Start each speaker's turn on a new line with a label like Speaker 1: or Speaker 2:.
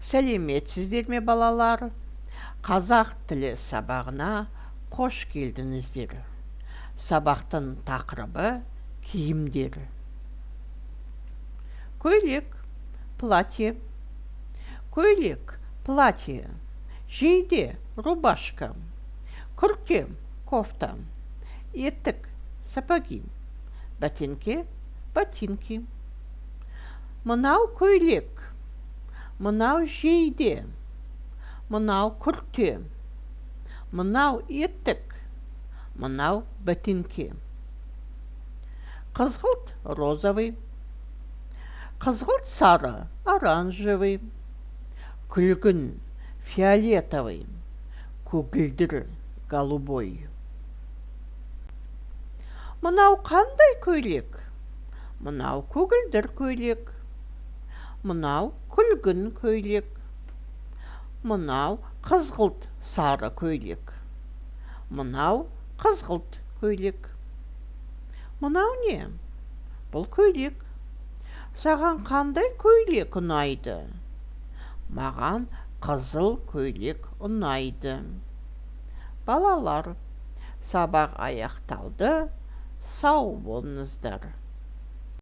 Speaker 1: Сәлеметсіздер ме, балалар? Қазақ тілі сабағына қош келдіңіздер. Сабақтың тақырыбы: киімдер. Көйлек – платье. Көйлек – платье. Жейде – рубашка. Күрте – кофта. Етік – сапоги. Бәтеңке – ботинки. Мынау көйлек, мынау жейде, мынау күрте, мынау етік, мынау бәтеңке. Қызғылт – розовый. Қызғылт сары – оранжевый. Күлгін – фиолетовый. Көгілдір – голубой. Мынау қандай көйлек? Мынау көгілдір көйлек. Мынау күлгін көйлек. Мынау қызғылт сары көйлек. Мынау қызғылт көйлек. Мынау не? Бұл көйлек. Саған қандай көйлек ұнайды? Маған қызыл көйлек ұнайды. Балалар, сабақ аяқталды. Сау болыңыздар.